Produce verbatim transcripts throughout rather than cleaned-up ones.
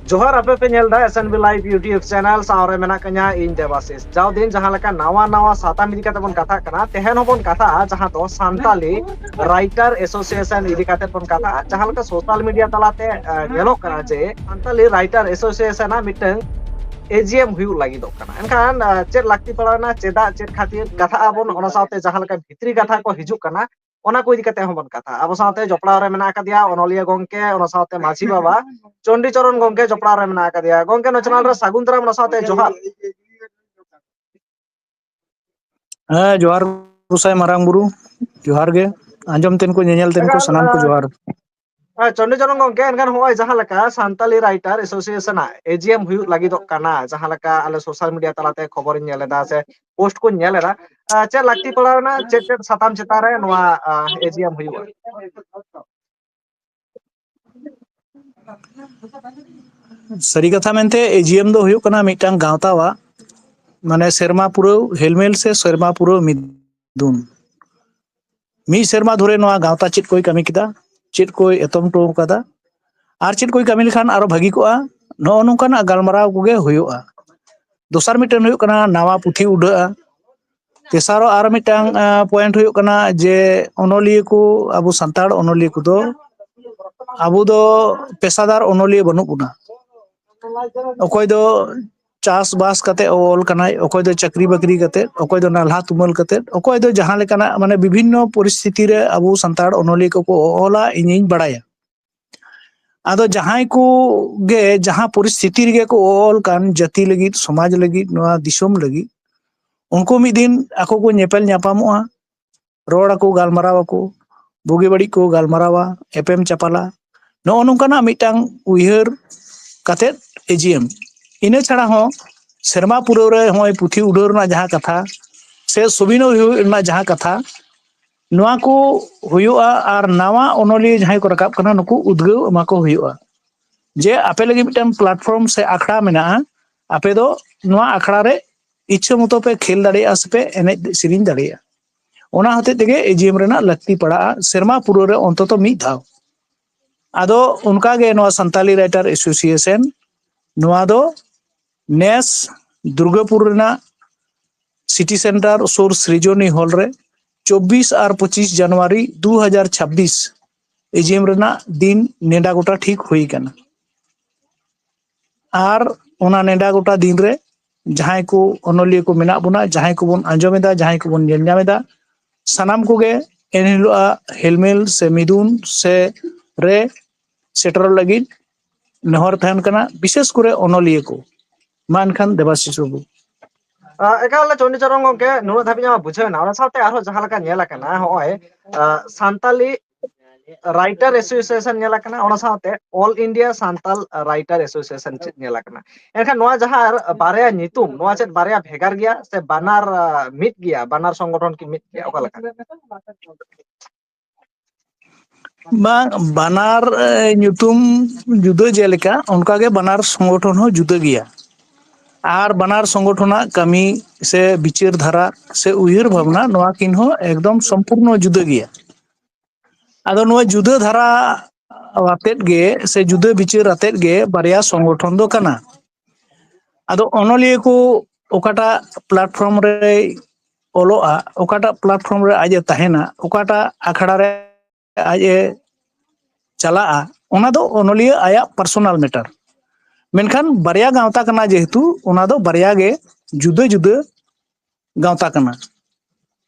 ᱡᱚᱦᱟᱨ, ᱟᱯᱮ ᱯᱮ ᱧᱮᱞ ᱮᱫᱟ S N B Live YouTube channel, ᱥᱟᱶ ᱨᱮ ᱢᱮᱱᱟᱜ ᱠᱟᱹᱧᱟ ᱤᱧ ᱫᱮᱵᱟᱥᱤᱥ᱾ ᱡᱟᱣ ᱫᱤᱱ ᱡᱟᱦᱟᱸ ᱞᱮᱠᱟ ᱱᱟᱣᱟ ᱱᱟᱣᱟ ᱥᱟᱛᱟᱢ ᱤᱫᱤ ᱠᱟᱛᱮ ᱵᱚᱱ ᱠᱟᱛᱷᱟᱜ ᱠᱟᱱᱟ, ᱛᱮᱦᱮᱧ ᱦᱚᱸᱵᱚᱱ ᱠᱟᱛᱷᱟᱜᱼᱟ ᱡᱟᱦᱟᱸ ᱫᱚ ᱥᱟᱱᱛᱟᱞᱤ Writer Association ᱤᱫᱤ ᱠᱟᱛᱮ ᱵᱚᱱ ᱠᱟᱛᱷᱟᱜᱼᱟ᱾ ᱡᱟᱦᱟᱸ ᱞᱮᱠᱟ social media ᱛᱟᱞᱟᱛᱮ ᱧᱮᱞᱚᱜ ᱠᱟᱱᱟ ᱡᱮ ᱥᱟᱱᱛᱟᱞᱤ Writer Association ᱟᱜ ᱢᱤᱫᱴᱟᱝ A G M ᱦᱩᱭᱩᱜ ᱞᱟᱹᱜᱤᱫᱚᱜ ᱠᱟᱱᱟ᱾ ᱮᱱᱠᱷᱟᱱ ᱪᱮᱫ ᱞᱟᱹᱠᱛᱤ ᱯᱟᱲᱟᱣᱱᱟ, ᱪᱮᱫᱟᱜ, ᱪᱮᱫ ᱠᱷᱟᱹᱛᱤᱨ ᱠᱟᱛᱷᱟᱜ ᱟᱵᱚᱱ, ᱚᱱᱟ ᱥᱟᱶᱛᱮ ᱡᱟᱦᱟᱸ ᱞᱮᱠᱟ ᱵᱷᱤᱛᱨᱤ ᱠᱟᱛᱷᱟ ᱠᱚ ᱦᱤᱡᱩᱜ ᱠᱟᱱᱟ, ᱚᱱᱟ ᱠᱚ ᱤᱫᱤ ᱠᱟᱛᱮ ᱦᱚᱸᱵᱚᱱ ᱠᱟᱛᱷᱟ᱾ ᱟᱵᱚ ᱥᱟᱶᱛᱮ ᱡᱚᱯᱲᱟᱣ ᱨᱮ ᱢᱮᱱᱟᱜ ᱟᱠᱟᱫᱮᱭᱟ ᱚᱱᱚᱞᱤᱭᱟᱹ ᱜᱚᱝᱠᱮ, ᱚᱱᱟ ᱥᱟᱶᱛᱮ ᱢᱟᱹᱡᱷᱤ ᱵᱟᱵᱟ ᱪᱚᱱᱰᱤᱪᱚᱨᱚᱱ ᱜᱚᱝᱠᱮ ᱡᱚᱯᱲᱟᱣ ᱨᱮ ᱢᱮᱱᱟᱜ ᱟᱠᱟᱫᱮᱭᱟ᱾ ᱜᱚᱝᱠᱮ, ᱱᱚᱣᱟ channel ᱨᱮ ᱥᱟᱹᱜᱩᱱ ᱫᱟᱨᱟᱢ, ᱚᱱᱟ ᱥᱟᱶᱛᱮ ᱡᱚᱦᱟᱨ᱾ ᱦᱮᱸ, ᱡᱚᱦᱟᱨ ᱜᱚᱸᱥᱟᱭ ᱢᱟᱨᱟᱝ ᱵᱩᱨᱩ, ᱡᱚᱦᱟᱨ ᱜᱮ᱾ ᱟᱸᱡᱚᱢ ᱛᱮᱱ ᱠᱚ, ᱧᱮᱧᱮᱞ ᱛᱮᱱ ᱠᱚ, ᱮᱠᱟᱞ, ᱥᱟᱱᱟᱢ ᱠᱚ ᱡᱚᱦᱟᱨ᱾ ᱦᱮᱸ, ᱪᱚᱱᱰᱤᱪᱚᱨᱚᱱ ᱜᱚᱝᱠᱮ, ᱮᱱᱠᱷᱟᱱ ᱱᱚᱜᱼᱚᱭ ᱡᱟᱦᱟᱸ ᱞᱮᱠᱟ ᱥᱟᱱᱛᱟᱞᱤ Writer Association ᱟᱜ A G M ᱦᱩᱭᱩᱜ ᱞᱟᱹᱜᱤᱫᱚᱜ ᱠᱟᱱᱟ, ᱡᱟᱦᱟᱸ ᱞᱮᱠᱟ ᱟᱞᱮ social media ᱛᱟᱞᱟᱛᱮ ᱠᱷᱚᱵᱚᱨᱤᱧ ᱧᱮᱞ ᱮᱫᱟ ᱥᱮ post ᱠᱚᱧ ᱧᱮᱞ ᱮᱫᱟ, ᱪᱮᱫ ᱞᱟᱹᱠᱛᱤ ᱯᱟᱲᱟᱣᱱᱟ, ᱪᱮᱫ ᱪᱮᱫ ᱥᱟᱛᱟᱢ ᱪᱮᱛᱟᱱ ᱨᱮ ᱱᱚᱣᱟ A G M ᱦᱩᱭᱩᱜᱼᱟ? ᱥᱟᱹᱨᱤ ᱠᱟᱛᱷᱟ ᱢᱮᱱᱛᱮ, A G M ᱫᱚ ᱦᱩᱭᱩᱜ ᱠᱟᱱᱟ ᱢᱤᱫᱴᱟᱝ ᱜᱟᱶᱛᱟᱣᱟᱜ, ᱢᱟᱱᱮ, ᱥᱮᱨᱢᱟ ᱯᱩᱨᱟᱹᱣ ᱦᱮᱞᱢᱮᱞ ᱥᱮ ᱥᱮᱨᱢᱟ ᱯᱩᱨᱟᱹᱣ ᱢᱤᱫᱩᱱ᱾ ᱢᱤᱫ ᱥᱮᱨᱢᱟ ᱫᱷᱚᱨᱮ ᱱᱚᱣᱟ ᱜᱟᱶᱛᱟ ᱪᱮᱫ ᱠᱚᱭ ᱠᱟᱹᱢᱤ ᱠᱮᱫᱟ, ᱪᱮᱫ ᱠᱚᱭ ᱮᱛᱚᱢ ᱦᱚᱴᱚ ᱠᱟᱫᱟ, ᱟᱨ ᱪᱮᱫ ᱠᱚᱭ ᱠᱟᱹᱢᱤ ᱞᱮᱠᱷᱟᱱ ᱟᱨᱚ ᱵᱷᱟᱹᱜᱤ ᱠᱚᱜᱼᱟ, ᱱᱚᱜᱼᱚ ᱱᱚᱝᱠᱟᱱᱟᱜ ᱜᱟᱞᱢᱟᱨᱟᱣ ᱠᱚᱜᱮ ᱦᱩᱭᱩᱜᱼᱟ᱾ ᱫᱚᱥᱟᱨ ᱢᱤᱫᱴᱮᱱ ᱦᱩᱭᱩᱜ ᱠᱟᱱᱟ, ᱱᱟᱣᱟ ᱯᱩᱛᱷᱤ ᱩᱰᱟᱹᱜᱼᱟ᱾ ᱛᱮᱥᱟᱨᱚᱜ ᱟᱨ ᱢᱤᱫᱴᱟᱝ point ᱦᱩᱭᱩᱜ ᱠᱟᱱᱟ ᱡᱮ ᱚᱱᱚᱞᱤᱭᱟᱹ ᱠᱚ, ᱟᱵᱚ ᱥᱟᱱᱛᱟᱲ ᱚᱱᱚᱞᱤᱭᱟᱹ ᱠᱚᱫᱚ, ᱟᱵᱚ ᱫᱚ ᱯᱮᱥᱟᱫᱟᱨ ᱚᱱᱚᱞᱤᱭᱟᱹ ᱵᱟᱹᱱᱩᱜ ᱵᱚᱱᱟ᱾ ᱚᱠᱚᱭ ᱫᱚ ᱪᱟᱥᱵᱟᱥ ᱠᱟᱛᱮ ᱚᱞ ᱠᱟᱱᱟᱭ, ᱚᱠᱚᱭ ᱫᱚ ᱪᱟᱹᱠᱨᱤ ᱵᱟᱹᱠᱨᱤ ᱠᱟᱛᱮ, ᱚᱠᱚᱭ ᱫᱚ ᱱᱟᱞᱦᱟ ᱛᱩᱢᱟᱹᱞ ᱠᱟᱛᱮ, ᱚᱠᱚᱭ ᱫᱚ ᱡᱟᱦᱟᱸ ᱞᱮᱠᱟᱱᱟᱜ, ᱢᱟᱱᱮ, ᱵᱤᱵᱷᱤᱱᱱᱚ ᱯᱚᱨᱤᱥᱛᱷᱤᱛᱤ ᱨᱮ ᱟᱵᱚ ᱥᱟᱱᱛᱟᱲ ᱚᱱᱚᱞᱤᱭᱟᱹ ᱠᱚᱠᱚ ᱚᱞᱟ, ᱤᱧᱤᱧ ᱵᱟᱲᱟᱭᱟ᱾ ᱟᱫᱚ ᱡᱟᱦᱟᱸᱭ ᱠᱚ ᱜᱮ ᱡᱟᱦᱟᱸ ᱯᱚᱨᱤᱥᱛᱷᱤᱛᱤ ᱨᱮᱜᱮ ᱠᱚ ᱚᱞ ᱠᱟᱱ, ᱡᱟᱹᱛᱤ ᱞᱟᱹᱜᱤᱫ, ᱥᱚᱢᱟᱡᱽ ᱞᱟᱹᱜᱤᱫ, ᱱᱚᱣᱟ ᱫᱤᱥᱚᱢ ᱞᱟᱹᱜᱤᱫ, ᱩᱱᱠᱩ ᱢᱤᱫ ᱫᱤᱱ ᱟᱠᱚ ᱠᱚ ᱧᱮᱯᱮᱞ ᱧᱟᱯᱟᱢᱚᱜᱼᱟ, ᱨᱚᱲ ᱟᱠᱚ, ᱜᱟᱞᱢᱟᱨᱟᱣ ᱟᱠᱚ, ᱵᱩᱜᱤ ᱵᱟᱹᱲᱤᱡ ᱠᱚ ᱜᱟᱞᱢᱟᱨᱟᱣᱟ, ᱮᱯᱮᱢ ᱪᱟᱯᱟᱞᱟ᱾ ᱱᱚᱜᱼᱚ ᱱᱚᱝᱠᱟᱱᱟᱜ ᱢᱤᱫᱴᱟᱝ ᱩᱭᱦᱟᱹᱨ ᱠᱟᱛᱮᱫ A G M᱾ ᱤᱱᱟᱹ ᱪᱷᱟᱲᱟ ᱦᱚᱸ ᱥᱮᱨᱢᱟ ᱯᱩᱨᱟᱹᱣ ᱨᱮ ᱱᱚᱜᱼᱚᱭ ᱯᱩᱛᱷᱤ ᱩᱰᱷᱟᱹᱣ ᱨᱮᱱᱟᱜ ᱡᱟᱦᱟᱸ ᱠᱟᱛᱷᱟ ᱥᱮ ᱥᱩᱵᱤᱱᱚᱭ ᱦᱩᱭᱩᱜ ᱨᱮᱱᱟᱜ ᱡᱟᱦᱟᱸ ᱠᱟᱛᱷᱟ, ᱱᱚᱣᱟ ᱠᱚ ᱦᱩᱭᱩᱜᱼᱟ᱾ ᱟᱨ ᱱᱟᱣᱟ ᱚᱱᱚᱞᱤᱭᱟᱹ ᱡᱟᱦᱟᱸᱭ ᱠᱚ ᱨᱟᱠᱟᱵ ᱠᱟᱱᱟ, ᱱᱩᱠᱩ ᱩᱫᱽᱜᱟᱹᱣ ᱮᱢᱟ ᱠᱚ ᱦᱩᱭᱩᱜᱼᱟ ᱡᱮ ᱟᱯᱮ ᱞᱟᱹᱜᱤᱫ ᱢᱤᱫᱴᱟᱝ platform ᱥᱮ ᱟᱠᱷᱲᱟ ᱢᱮᱱᱟᱜᱼᱟ, ᱟᱯᱮ ᱫᱚ ᱱᱚᱣᱟ ᱟᱠᱷᱲᱟ ᱨᱮ ᱤᱪᱪᱷᱟᱹ ᱢᱚᱛᱚ ᱯᱮ ᱠᱷᱮᱞ ᱫᱟᱲᱮᱭᱟᱜᱼᱟ ᱥᱮᱯᱮ ᱮᱱᱮᱡ ᱥᱮᱨᱮᱧ ᱫᱟᱲᱮᱭᱟᱜᱼᱟ᱾ ᱚᱱᱟ ᱦᱚᱛᱮᱡ ᱛᱮᱜᱮ A G M ᱨᱮᱱᱟᱜ ᱞᱟᱹᱠᱛᱤ ᱯᱟᱲᱟᱜᱼᱟ ᱥᱮᱨᱢᱟ ᱯᱩᱨᱟᱹᱣ ᱨᱮ ᱚᱱᱛᱚᱛᱚ ᱢᱤᱫ ᱫᱷᱟᱣ᱾ ᱟᱫᱚ ᱚᱱᱠᱟᱜᱮ ᱱᱚᱣᱟ ᱥᱟᱱᱛᱟᱞᱤ ᱨᱟᱭᱴᱟᱨ ᱮᱥᱳᱥᱤᱭᱮᱥᱚᱱ, ᱱᱚᱣᱟ ᱫᱚ ᱱᱮᱥ ᱫᱩᱨᱜᱟᱯᱩᱨ ᱨᱮᱱᱟᱜ ᱥᱤᱴᱤ ᱥᱮᱱᱴᱟᱨ ᱥᱩᱨ ᱥᱨᱤᱡᱚᱱᱤ ᱦᱚᱞ ᱨᱮ ᱪᱚᱵᱵᱤᱥ ᱟᱨ ᱯᱚᱸᱪᱤᱥ ᱡᱟᱱᱩᱣᱟᱨᱤ ᱫᱩ ᱦᱟᱡᱟᱨ ᱪᱷᱟᱵᱵᱤᱥ ᱮᱡᱤᱮᱢ ᱨᱮᱱᱟᱜ ᱫᱤᱱ ᱱᱮᱰᱟ ᱜᱚᱴᱟ ᱴᱷᱤᱠ ᱦᱩᱭ ᱟᱠᱟᱱᱟ᱾ ᱟᱨ ᱚᱱᱟ ᱱᱮᱰᱟ ᱜᱚᱴᱟ ᱫᱤᱱ ᱨᱮ ᱡᱟᱦᱟᱸᱭ ᱠᱚ ᱚᱱᱚᱞᱤᱭᱟᱹ ᱠᱚ ᱢᱮᱱᱟᱜ ᱵᱚᱱᱟ, ᱡᱟᱦᱟᱸᱭ ᱠᱚᱵᱚᱱ ᱟᱸᱡᱚᱢ ᱮᱫᱟ, ᱡᱟᱦᱟᱸᱭ ᱠᱚᱵᱚᱱ ᱧᱮᱞ ᱧᱟᱢ ᱮᱫᱟ, ᱥᱟᱱᱟᱢ ᱠᱚᱜᱮ ᱮᱱᱦᱤᱞᱳᱜ ᱦᱮᱞᱢᱮᱞ ᱥᱮ ᱢᱤᱫᱩᱱ ᱥᱮ ᱨᱮ ᱥᱮᱴᱮᱨᱚᱜ ᱞᱟᱹᱜᱤᱫ ᱱᱮᱦᱚᱨ ᱛᱟᱦᱮᱱ ᱠᱟᱱᱟ, ᱵᱤᱥᱮᱥ ᱠᱚᱨᱮ ᱚᱱᱚᱞᱤᱭᱟᱹ ᱠᱚ᱾ ᱢᱟ ᱮᱱᱠᱷᱟᱱ ᱫᱮᱵᱟᱥᱤᱥ ᱵᱟᱹᱵᱩ᱾ ᱟᱸ, ᱮᱠᱟᱞ ᱪᱚᱱᱰᱤᱪᱚᱨᱚᱱ ᱜᱚᱢᱠᱮ, ᱱᱩᱱᱟᱹᱜ ᱫᱷᱟᱹᱵᱤᱡ ᱢᱟ ᱵᱩᱡᱷᱟᱹᱣ ᱮᱱᱟ᱾ ᱚᱱᱟ ᱥᱟᱶᱛᱮ ᱟᱨᱦᱚᱸ ᱡᱟᱦᱟᱸ ᱞᱮᱠᱟ ᱧᱮᱞ ᱟᱠᱟᱱᱟ, ᱦᱚᱸᱜᱼᱚᱭ, ᱟᱸ, ᱥᱟᱱᱛᱟᱞᱤ ᱨᱟᱭᱴᱟᱨ ᱮᱥᱳᱥᱤᱭᱮᱥᱚᱱ ᱧᱮᱞ ᱟᱠᱟᱱᱟ, ᱚᱱᱟ ᱥᱟᱶᱛᱮ all India Santal writer association ᱪᱮᱫ ᱧᱮᱞ ᱟᱠᱟᱱᱟ᱾ ᱮᱱᱠᱷᱟᱱ ᱱᱚᱣᱟ ᱡᱟᱦᱟᱸ ᱵᱟᱨᱭᱟ ᱧᱩᱛᱩᱢ, ᱱᱚᱣᱟ ᱪᱮᱫ ᱵᱟᱨᱭᱟ ᱵᱷᱮᱜᱟᱨ ᱜᱮᱭᱟ ᱥᱮ ᱵᱟᱱᱟᱨ, ᱟᱸ, ᱢᱤᱫ ᱜᱮᱭᱟ? ᱵᱟᱱᱟᱨ ᱥᱚᱝᱜᱚᱴᱷᱚᱱ ᱠᱤ ᱢᱤᱫ ᱜᱮᱭᱟ? ᱚᱠᱟ ᱞᱮᱠᱟ? ᱵᱟᱝ, ᱵᱟᱱᱟᱨ, ᱮ, ᱧᱩᱛᱩᱢ ᱡᱩᱫᱟᱹ ᱡᱮᱞᱮᱠᱟ, ᱚᱱᱠᱟᱜᱮ ᱵᱟᱱᱟᱨ ᱥᱚᱝᱜᱚᱴᱷᱚᱱ ᱦᱚᱸ ᱡᱩᱫᱟᱹ ᱜᱮᱭᱟ᱾ ᱟᱨ ᱵᱟᱱᱟᱨ ᱥᱚᱝᱜᱚᱴᱷᱚᱱᱟᱜ ᱠᱟᱹᱢᱤ ᱥᱮ ᱵᱤᱪᱟᱹᱨ ᱫᱷᱟᱨᱟ ᱥᱮ ᱩᱭᱦᱟᱹᱨ ᱵᱷᱟᱵᱽᱱᱟ, ᱱᱚᱣᱟ ᱠᱤᱱ ᱦᱚᱸ ᱮᱠᱫᱚᱢ ᱥᱚᱢᱯᱩᱨᱱᱚ ᱡᱩᱫᱟᱹ ᱜᱮᱭᱟ᱾ ᱟᱫᱚ ᱱᱚᱣᱟ ᱡᱩᱫᱟᱹ ᱫᱷᱟᱨᱟ ᱟᱛᱮᱫ ᱜᱮ ᱥᱮ ᱡᱩᱫᱟᱹ ᱵᱤᱪᱟᱹᱨ ᱟᱛᱮᱫ ᱜᱮ ᱵᱟᱨᱭᱟ ᱥᱚᱝᱜᱚᱴᱷᱚᱱ ᱫᱚ ᱠᱟᱱᱟ᱾ ᱟᱫᱚ ᱚᱱᱚᱞᱤᱭᱟᱹ ᱠᱚ ᱚᱠᱟᱴᱟᱜ ᱯᱞᱟᱴᱯᱷᱚᱨᱢ ᱨᱮᱭ ᱚᱞᱚᱜᱼᱟ, ᱚᱠᱟᱴᱟᱜ ᱯᱞᱟᱴᱯᱷᱚᱨᱢ ᱨᱮ ᱟᱡ ᱮ ᱛᱟᱦᱮᱱᱟ, ᱚᱠᱟᱴᱟᱜ ᱟᱠᱷᱲᱟ ᱨᱮ ᱟᱡ ᱮ ᱪᱟᱞᱟᱜᱼᱟ, ᱚᱱᱟ ᱫᱚ ᱚᱱᱚᱞᱤᱭᱟᱹ ᱟᱭᱟᱜ ᱯᱟᱨᱥᱚᱱᱟᱞ ᱢᱮᱴᱟᱨ᱾ ᱢᱮᱱᱠᱷᱟᱱ ᱵᱟᱨᱭᱟ ᱜᱟᱶᱛᱟ ᱠᱟᱱᱟ ᱡᱮᱦᱮᱛᱩ, ᱚᱱᱟ ᱫᱚ ᱵᱟᱨᱭᱟ ᱜᱮ ᱡᱩᱫᱟᱹ ᱡᱩᱫᱟᱹ ᱜᱟᱶᱛᱟ ᱠᱟᱱᱟ᱾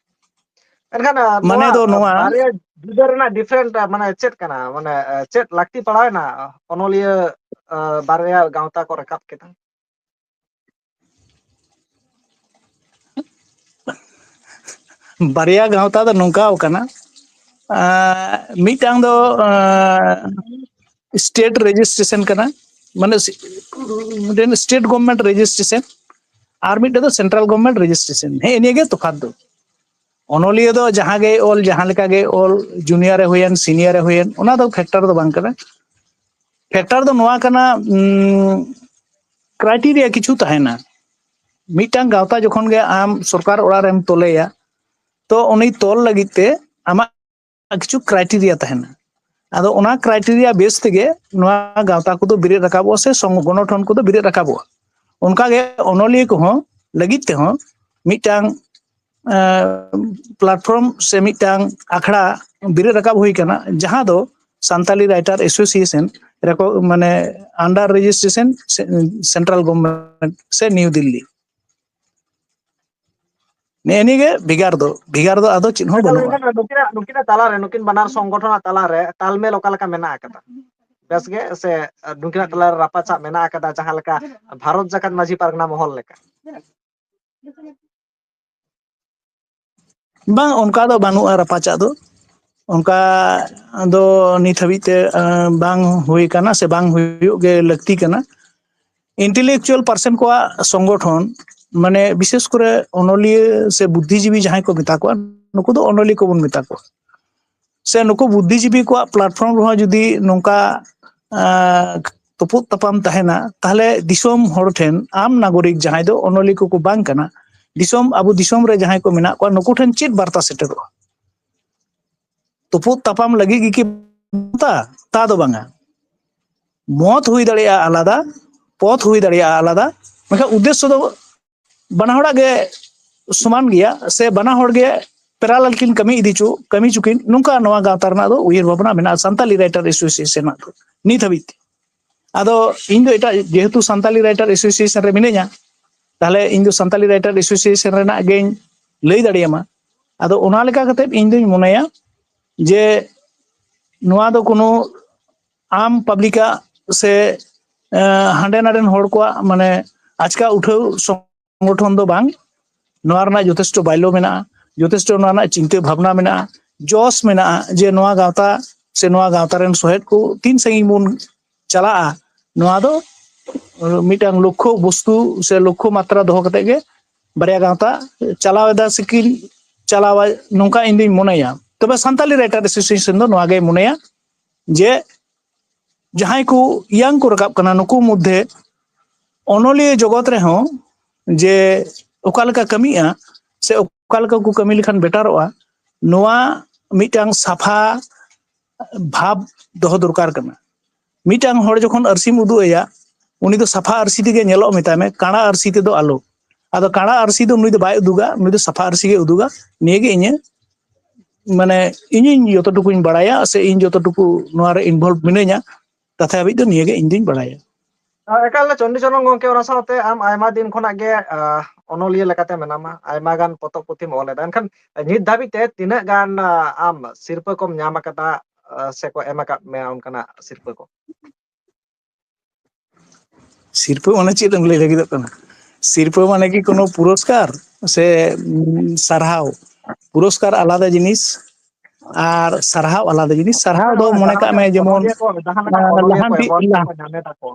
ᱮᱱᱠᱷᱟᱱ, ᱟᱸ, ᱢᱟᱱᱮ ᱱᱚᱣᱟ, ᱫᱚ ᱟᱸ, ᱱᱚᱣᱟ ᱵᱟᱨᱭᱟ ᱡᱩᱫᱟᱹ ᱨᱮᱱᱟᱜ ᱰᱤᱯᱷᱟᱨᱮᱱᱴ, ᱟᱸ, ᱢᱟᱱᱮ ᱪᱮᱫ ᱠᱟᱱᱟ? ᱢᱟᱱᱮ, ᱟᱸ, ᱪᱮᱫ ᱞᱟᱹᱠᱛᱤ ᱯᱟᱲᱟᱣᱮᱱᱟ ᱚᱱᱚᱞᱤᱭᱟᱹ, ᱟᱸ, ᱵᱟᱨᱭᱟ ᱜᱟᱶᱛᱟ ᱠᱚ ᱨᱟᱠᱟᱵ ᱠᱮᱫᱟ? ᱵᱟᱨᱭᱟ ᱜᱟᱶᱛᱟ ᱫᱚ ᱱᱚᱝᱠᱟᱣ ᱠᱟᱱᱟ, ᱟᱸ, ᱢᱤᱫᱴᱟᱝ ᱫᱚ, ᱟᱸ, ᱥᱴᱮᱴ ᱨᱮᱡᱤᱥᱴᱨᱮᱥᱚᱱ ᱠᱟᱱᱟ, ᱢᱟᱱᱮ ᱥᱤ-, ᱢᱤᱫᱴᱮᱱ ᱥᱴᱮᱴ ᱜᱚᱵᱷᱢᱮᱱᱴ ᱨᱮᱡᱤᱥᱴᱨᱮᱥᱚᱱ, ᱟᱨ ᱢᱤᱫᱴᱮᱱ ᱫᱚ ᱥᱮᱱᱴᱨᱟᱞ ᱜᱚᱵᱷᱢᱮᱱᱴ ᱨᱮᱡᱤᱥᱴᱨᱮᱥᱚᱱ᱾ ᱦᱮᱸ, ᱱᱤᱭᱟᱹ ᱜᱮ ᱛᱚᱯᱷᱟᱛ ᱫᱚ᱾ ᱚᱱᱚᱞᱤᱭᱟᱹ ᱫᱚ ᱡᱟᱦᱟᱸ ᱜᱮᱭ ᱚᱞ, ᱡᱟᱦᱟᱸ ᱞᱮᱠᱟ ᱜᱮᱭ ᱚᱞ, ᱡᱩᱱᱤᱭᱟᱨ ᱮ ᱦᱩᱭᱮᱱ, ᱥᱤᱱᱤᱭᱟᱨ ᱮ ᱦᱩᱭᱮᱱ, ᱚᱱᱟ ᱫᱚ ᱯᱷᱮᱠᱴᱟᱨ ᱫᱚ ᱵᱟᱝ ᱠᱟᱱᱟ᱾ ᱯᱷᱮᱠᱴᱟᱨ ᱫᱚ ᱱᱚᱣᱟ ᱠᱟᱱᱟ, ᱩᱸ, ᱠᱨᱟᱭᱴᱮᱨᱤᱭᱟ ᱠᱤᱪᱷᱩ ᱛᱟᱦᱮᱱᱟ᱾ ᱢᱤᱫᱴᱟᱝ ᱜᱟᱶᱛᱟ ᱡᱚᱠᱷᱚᱱ ᱜᱮ ᱟᱢ ᱥᱚᱨᱠᱟᱨ ᱚᱲᱟᱜ ᱨᱮᱢ ᱛᱚᱞᱮᱭᱟ, ᱛᱚ ᱩᱱᱤ ᱛᱚᱞ ᱞᱟᱹᱜᱤᱫ ᱛᱮ ᱟᱢᱟᱜ ᱠᱤᱪᱷᱩ ᱠᱨᱟᱭᱴᱮᱨᱤᱭᱟ ᱛᱟᱦᱮᱱᱟ᱾ ᱟᱫᱚ ᱚᱱᱟ ᱠᱨᱟᱭᱴᱮᱨᱤᱭᱟ ᱵᱮᱥ ᱛᱮᱜᱮ ᱱᱚᱣᱟ ᱜᱟᱶᱛᱟ ᱠᱚᱫᱚ ᱵᱮᱨᱮᱫ ᱨᱟᱠᱟᱵᱚᱜᱼᱟ ᱥᱮ ᱥᱚᱝ-, ᱜᱚᱱᱚᱴᱷᱚᱱ ᱠᱚᱫᱚ ᱵᱮᱨᱮᱫ ᱨᱟᱠᱟᱵᱚᱜᱼᱟ᱾ ᱚᱱᱠᱟᱜᱮ ᱚᱱᱚᱞᱤᱭᱟᱹ ᱠᱚᱦᱚᱸ ᱞᱟᱹᱜᱤᱫ ᱛᱮᱦᱚᱸ ᱢᱤᱫᱴᱟᱝ ᱯᱞᱟᱴᱯᱷᱚᱨᱢ ᱥᱮ ᱢᱤᱫᱴᱟᱝ ᱟᱠᱷᱲᱟ ᱵᱮᱨᱮᱫ ᱨᱟᱠᱟᱵ ᱦᱩᱭ ᱟᱠᱟᱱᱟ, ᱡᱟᱦᱟᱸ ᱫᱚ ᱥᱟᱱᱛᱟᱞᱤ ᱨᱟᱭᱴᱟᱨ ᱮᱥᱳᱥᱤᱭᱮᱥᱚᱱ ᱨᱮᱠᱚ, ᱢᱟᱱᱮ, ᱟᱱᱰᱟᱨ ᱨᱮᱡᱤᱥᱴᱨᱮᱥᱚᱱ ᱥᱮᱱᱴᱨᱟᱞ ᱜᱚᱵᱷᱚᱨᱱᱢᱮᱱᱴ ᱥᱮ ᱱᱤᱭᱩ ᱫᱤᱞᱞᱤ᱾ ᱱᱮᱜᱼᱮ ᱱᱤᱭᱟᱹ ᱜᱮ ᱵᱷᱮᱜᱟᱨ ᱫᱚ, ᱵᱷᱮᱜᱟᱨ ᱫᱚ ᱟᱫᱚ ᱪᱮᱫ ᱦᱚᱸ ᱵᱟᱹᱱᱩᱜᱼᱟ᱾ ᱱᱩᱠᱤᱱᱟᱜ, ᱱᱩᱠᱤᱱᱟᱜ ᱛᱟᱞᱟᱨᱮ, ᱱᱩᱠᱤᱱ ᱵᱟᱱᱟᱨ ᱥᱚᱝᱜᱚᱴᱷᱚᱱᱟᱜ ᱛᱟᱞᱟᱨᱮ ᱛᱟᱞᱢᱮᱞ ᱚᱠᱟ ᱞᱮᱠᱟ ᱢᱮᱱᱟᱜ ᱟᱠᱟᱫᱟ? ᱵᱮᱥ ᱜᱮ ᱥᱮ ᱱᱩᱠᱤᱱᱟᱜ ᱛᱟᱞᱟᱨᱮ ᱨᱟᱯᱟᱪᱟᱜ ᱢᱮᱱᱟᱜ ᱟᱠᱟᱫᱟ, ᱡᱟᱦᱟᱸ ᱞᱮᱠᱟ ᱵᱷᱟᱨᱚᱛ ᱡᱟᱠᱟᱛ ᱢᱟᱹᱡᱷᱤ ᱯᱟᱨᱜᱟᱱᱟ ᱢᱚᱦᱚᱞ ᱞᱮᱠᱟ? ᱵᱟᱝ, ᱚᱱᱠᱟ ᱫᱚ ᱵᱟᱹᱱᱩᱜᱼᱟ ᱨᱟᱯᱟᱪᱟᱜ ᱫᱚ᱾ ᱚᱱᱠᱟ ᱫᱚ ᱱᱤᱛ ᱦᱟᱹᱵᱤᱡ ᱛᱮ, ᱟᱸ, ᱵᱟᱝ ᱦᱩᱭ ᱠᱟᱱᱟ ᱥᱮ ᱵᱟᱝ ᱦᱩᱭᱩᱜ ᱜᱮ ᱞᱟᱹᱠᱛᱤ ᱠᱟᱱᱟ᱾ ᱤᱱᱴᱮᱞᱮᱠᱪᱩᱣᱟᱞ ᱯᱟᱨᱥᱚᱱ ᱠᱚᱣᱟᱜ ᱥᱚᱝᱜᱚᱴᱷᱚᱱ, ᱢᱟᱱᱮ, ᱵᱤᱥᱮᱥ ᱠᱚᱨᱮ ᱚᱱᱚᱞᱤᱭᱟᱹ ᱥᱮ ᱵᱩᱫᱽᱫᱷᱤᱡᱤᱵᱤ ᱡᱟᱦᱟᱸᱭ ᱠᱚ ᱢᱮᱛᱟ ᱠᱚᱣᱟ, ᱱᱩᱠᱩ ᱫᱚ ᱚᱱᱚᱞᱤᱭᱟᱹ ᱠᱚᱵᱚᱱ ᱢᱮᱛᱟ ᱠᱚᱣᱟ᱾ ᱥᱮ ᱱᱩᱠᱩ ᱵᱩᱫᱽᱫᱷᱤᱡᱤᱵᱤ ᱠᱚᱣᱟᱜ ᱯᱞᱟᱴᱯᱷᱚᱨᱢ ᱨᱮᱦᱚᱸ ᱡᱩᱫᱤ ᱱᱚᱝᱠᱟ, ᱟᱸ, ᱛᱩᱯᱩᱫ ᱛᱟᱯᱟᱢ ᱛᱟᱦᱮᱱᱟ, ᱛᱟᱦᱞᱮ ᱫᱤᱥᱚᱢ ᱦᱚᱲ ᱴᱷᱮᱱ, ᱟᱢ ᱱᱟᱜᱚᱨᱤᱠ ᱡᱟᱦᱟᱸᱭ ᱫᱚ ᱚᱱᱚᱞᱤᱭᱟᱹ ᱠᱚᱠᱚ ᱵᱟᱝ ᱠᱟᱱᱟ, ᱫᱤᱥᱚᱢ, ᱟᱵᱚ ᱫᱤᱥᱚᱢ ᱨᱮ ᱡᱟᱦᱟᱸᱭ ᱠᱚ ᱢᱮᱱᱟᱜ ᱠᱚᱣᱟ, ᱱᱩᱠᱩ ᱴᱷᱮᱱ ᱪᱮᱫ ᱵᱟᱨᱛᱟ ᱥᱮᱴᱮᱨᱚᱜᱼᱟ? ᱛᱩᱯᱩᱫ ᱛᱟᱯᱟᱢ ᱞᱟᱹᱜᱤᱫ ᱜᱮ ᱠᱤ ᱵᱟᱨᱛᱟ? ᱛᱟ ᱫᱚ ᱵᱟᱝᱟ᱾ ᱢᱚᱛ ᱦᱩᱭ ᱫᱟᱲᱮᱭᱟᱜᱼᱟ ᱟᱞᱟᱫᱟ, ᱯᱚᱛᱷ ᱦᱩᱭ ᱫᱟᱲᱮᱭᱟᱜᱼᱟ ᱟᱞᱟᱫᱟ, ᱢᱮᱱᱠᱷᱟᱱ ᱩᱫᱽᱫᱮᱥᱥᱚ ᱫᱚ ᱵᱟᱱᱟ ᱦᱚᱲᱟᱜ ᱜᱮ ᱥᱚᱢᱟᱱ ᱜᱮᱭᱟ, ᱥᱮ ᱵᱟᱱᱟ ᱦᱚᱲ ᱜᱮ ᱯᱮᱨᱟᱞᱟᱞ ᱠᱤᱱ ᱠᱟᱹᱢᱤ ᱤᱫᱤ ᱪᱚ, ᱠᱟᱹᱢᱤ ᱪᱚ ᱠᱤᱱ, ᱱᱚᱝᱠᱟ ᱱᱚᱣᱟ ᱜᱟᱶᱛᱟ ᱨᱮᱱᱟᱜ ᱫᱚ ᱩᱭᱦᱟᱹᱨ ᱵᱷᱟᱵᱽᱱᱟ ᱢᱮᱱᱟᱜᱼᱟ ᱥᱟᱱᱛᱟᱞᱤ ᱨᱟᱭᱴᱟᱨ ᱮᱥᱳᱥᱤᱭᱮᱥᱚᱱ ᱨᱮᱱᱟᱜ ᱫᱚ ᱱᱤᱛ ᱦᱟᱹᱵᱤᱡ ᱛᱮ᱾ ᱟᱫᱚ ᱤᱧ ᱫᱚ ᱮᱴᱟᱜ, ᱡᱮᱦᱮᱛᱩ ᱥᱟᱱᱛᱟᱞᱤ ᱨᱟᱭᱴᱟᱨ ᱮᱥᱳᱥᱤᱭᱮᱥᱚᱱ ᱨᱮ ᱢᱤᱱᱟᱹᱧᱟ, ᱛᱟᱦᱞᱮ ᱤᱧ ᱫᱚ ᱥᱟᱱᱛᱟᱞᱤ ᱨᱟᱭᱴᱟᱨ ᱮᱥᱳᱥᱤᱭᱮᱥᱚᱱ ᱨᱮᱱᱟᱜ ᱜᱮᱧ ᱞᱟᱹᱭ ᱫᱟᱲᱮᱭᱟᱢᱟ᱾ ᱟᱫᱚ ᱚᱱᱟ ᱞᱮᱠᱟ ᱠᱟᱛᱮ ᱤᱧ ᱫᱩᱧ ᱢᱚᱱᱮᱭᱟ ᱡᱮ ᱱᱚᱣᱟ ᱫᱚ ᱠᱳᱱᱳ ᱟᱢ ᱯᱟᱵᱽᱞᱤᱠᱟᱜ ᱥᱮ, ᱮᱸ, ᱦᱟᱸᱰᱮ ᱱᱟᱰᱮᱱ ᱦᱚᱲ ᱠᱚᱣᱟᱜ, ᱢᱟᱱᱮ, ᱟᱪᱠᱟ ᱩᱴᱷᱟᱹᱣ ᱥᱚᱝᱜᱚᱴᱷᱚᱱ ᱫᱚ ᱵᱟᱝ᱾ ᱱᱚᱣᱟ ᱨᱮᱱᱟᱜ ᱡᱚᱛᱷᱮᱥᱴᱚ ᱵᱟᱭᱞᱳ ᱢᱮᱱᱟᱜᱼᱟ, ᱡᱚᱛᱷᱮᱥᱴᱚ ᱱᱚᱣᱟ ᱨᱮᱱᱟᱜ ᱪᱤᱱᱛᱟᱹ ᱵᱷᱟᱵᱽᱱᱟ ᱢᱮᱱᱟᱜᱼᱟ, ᱡᱚᱥ ᱢᱮᱱᱟᱜᱼᱟ ᱡᱮ ᱱᱚᱣᱟ ᱜᱟᱶᱛᱟ ᱥᱮ ᱱᱚᱣᱟ ᱜᱟᱶᱛᱟ ᱨᱮᱱ ᱥᱚᱦᱮᱫ ᱠᱚ ᱛᱤᱱ ᱥᱟᱺᱜᱤᱧ ᱵᱚᱱ ᱪᱟᱞᱟᱜᱼᱟ᱾ ᱱᱚᱣᱟ ᱫᱚ ᱢᱤᱫᱴᱟᱝ ᱞᱚᱠᱠᱷᱚ ᱵᱚᱥᱛᱩ ᱥᱮ ᱞᱚᱠᱠᱷᱚ ᱢᱟᱛᱨᱟ ᱫᱚᱦᱚ ᱠᱟᱛᱮ ᱜᱮ ᱵᱟᱨᱭᱟ ᱜᱟᱶᱛᱟ ᱪᱟᱞᱟᱣ ᱮᱫᱟ ᱥᱮᱠᱤᱱ ᱪᱟᱞᱟᱣᱟ, ᱱᱚᱝᱠᱟ ᱤᱧ ᱫᱩᱧ ᱢᱚᱱᱮᱭᱟ᱾ ᱛᱚᱵᱮ ᱥᱟᱱᱛᱟᱞᱤ ᱨᱟᱭᱴᱟᱨ ᱮᱥᱳᱥᱤᱭᱮᱥᱚᱱ ᱫᱚ ᱱᱚᱣᱟ ᱜᱮᱭ ᱢᱚᱱᱮᱭᱟ ᱡᱮ ᱡᱟᱦᱟᱸᱭ ᱠᱚ ᱤᱭᱟᱝ ᱠᱚ ᱨᱟᱠᱟᱵ ᱠᱟᱱᱟ, ᱱᱩᱠᱩ ᱢᱚᱫᱽᱫᱷᱮ ᱚᱱᱚᱞᱤᱭᱟᱹ ᱡᱚᱜᱚᱛ ᱨᱮᱦᱚᱸ ᱡᱮ ᱚᱠᱟ ᱞᱮᱠᱟ ᱠᱟᱹᱢᱤᱜᱼᱟ ᱥᱮ ᱚᱠᱟ ᱞᱮᱠᱟ ᱠᱚ ᱠᱟᱹᱢᱤ ᱞᱮᱠᱷᱟᱱ ᱵᱮᱴᱟᱨᱚᱜᱼᱟ, ᱱᱚᱣᱟ ᱢᱤᱫᱴᱟᱝ ᱥᱟᱯᱷᱟ ᱵᱷᱟᱵᱽ ᱫᱚᱦᱚ ᱫᱚᱨᱠᱟᱨ ᱠᱟᱱᱟ᱾ ᱢᱤᱫᱴᱟᱝ ᱦᱚᱲ ᱡᱚᱠᱷᱚᱱ ᱟᱹᱨᱥᱤᱢ ᱩᱫᱩᱜ ᱟᱭᱟ, ᱩᱱᱤ ᱫᱚ ᱥᱟᱯᱷᱟ ᱟᱹᱨᱥᱤ ᱛᱮᱜᱮ ᱧᱮᱞᱚᱜ ᱢᱮᱛᱟᱭ ᱢᱮ, ᱠᱟᱬᱟ ᱟᱹᱨᱥᱤ ᱛᱮᱫᱚ ᱟᱞᱚ᱾ ᱟᱫᱚ ᱠᱟᱬᱟ ᱟᱹᱨᱥᱤ ᱫᱚ ᱱᱩᱭ ᱫᱚ ᱵᱟᱭ ᱩᱫᱩᱜᱟ, ᱱᱩᱭ ᱫᱚ ᱥᱟᱯᱷᱟ ᱟᱹᱨᱥᱤ ᱜᱮ ᱩᱫᱩᱜᱟ᱾ ᱱᱤᱭᱟᱹᱜᱮ ᱤᱧᱟᱹᱜ, ᱢᱟᱱᱮ, ᱤᱧᱤᱧ ᱡᱚᱛᱚᱴᱩᱠᱩᱧ ᱵᱟᱲᱟᱭᱟ ᱥᱮ ᱤᱧ ᱡᱚᱛᱚᱴᱩᱠᱩ ᱱᱚᱣᱟ ᱨᱮ involved ᱢᱤᱱᱟᱹᱧᱟ, ᱛᱟᱛᱮ ᱦᱟᱹᱵᱤᱡ ᱫᱚ ᱱᱤᱭᱟᱹᱜᱮ ᱤᱧ ᱫᱩᱧ ᱵᱟᱲᱟᱭᱟ᱾ ᱮᱠᱟᱞ, ᱪᱚᱱᱰᱤ ᱪᱚᱨᱚᱱ ᱜᱚᱢᱠᱮ, ᱚᱱᱟ ᱥᱟᱶᱛᱮ ᱟᱢ ᱟᱭᱢᱟ ᱫᱤᱱ ᱠᱷᱚᱱᱟᱜ ᱜᱮ, ᱟᱦ, ᱚᱱᱚᱞᱤᱭᱟᱹ ᱞᱮᱠᱟᱛᱮ ᱢᱮᱱᱟᱢᱟ, ᱟᱭᱢᱟ ᱜᱟᱱ ᱯᱚᱛᱚᱵ ᱯᱩᱛᱷᱤᱢ ᱚᱞ ᱮᱫᱟ, ᱮᱱᱠᱷᱟᱱ ᱱᱤᱛ ᱫᱷᱟᱹᱵᱤᱡ ᱛᱮ ᱛᱤᱱᱟᱹᱜ ᱜᱟᱱ, ᱟᱦ, ᱟᱢ ᱥᱤᱨᱯᱟᱹ ᱠᱚᱢ ᱧᱟᱢ ᱟᱠᱟᱫᱟ, ᱟᱦ, ᱥᱮ ᱠᱚ ᱮᱢ ᱟᱠᱟᱫ ᱢᱮᱭᱟ ᱚᱱᱠᱟᱱᱟᱜ ᱥᱤᱨᱯᱟᱹ ᱠᱚ? ᱥᱤᱨᱯᱟᱹ ᱢᱟᱱᱮ ᱪᱮᱫ ᱮᱢ ᱞᱟᱹᱭ ᱞᱟᱹᱜᱤᱫᱚᱜ ᱠᱟᱱᱟ? ᱥᱤᱨᱯᱟᱹ ᱢᱟᱱᱮ ᱠᱤ ᱠᱳᱱᱳ ᱯᱩᱨᱚᱥᱠᱟᱨ ᱥᱮ, ᱩᱢ, ᱥᱟᱨᱦᱟᱣ? ᱯᱩᱨᱚᱥᱠᱟᱨ ᱟᱞᱟᱫᱟ ᱡᱤᱱᱤᱥ ᱟᱨ ᱥᱟᱨᱦᱟᱣ ᱟᱞᱟᱫᱟ ᱡᱤᱱᱤᱥ᱾ ᱥᱟᱨᱦᱟᱣ ᱫᱚ ᱢᱚᱱᱮ ᱠᱟᱜ ᱢᱮ ᱡᱮᱢᱚᱱ, ᱚᱱᱚᱞᱤᱭᱟᱹ ᱠᱚ, ᱡᱟᱦᱟᱸ ᱞᱮᱠᱟ ᱟᱸ, ᱚᱱᱚᱞᱤᱭᱟᱹ ᱠᱚ ᱞᱟᱦᱟᱱᱛᱤ, ᱮᱣᱟᱨᱰ ᱞᱟᱦᱟ- ᱠᱚᱠᱚ ᱧᱟᱢ ᱮᱫᱟ ᱠᱚ᱾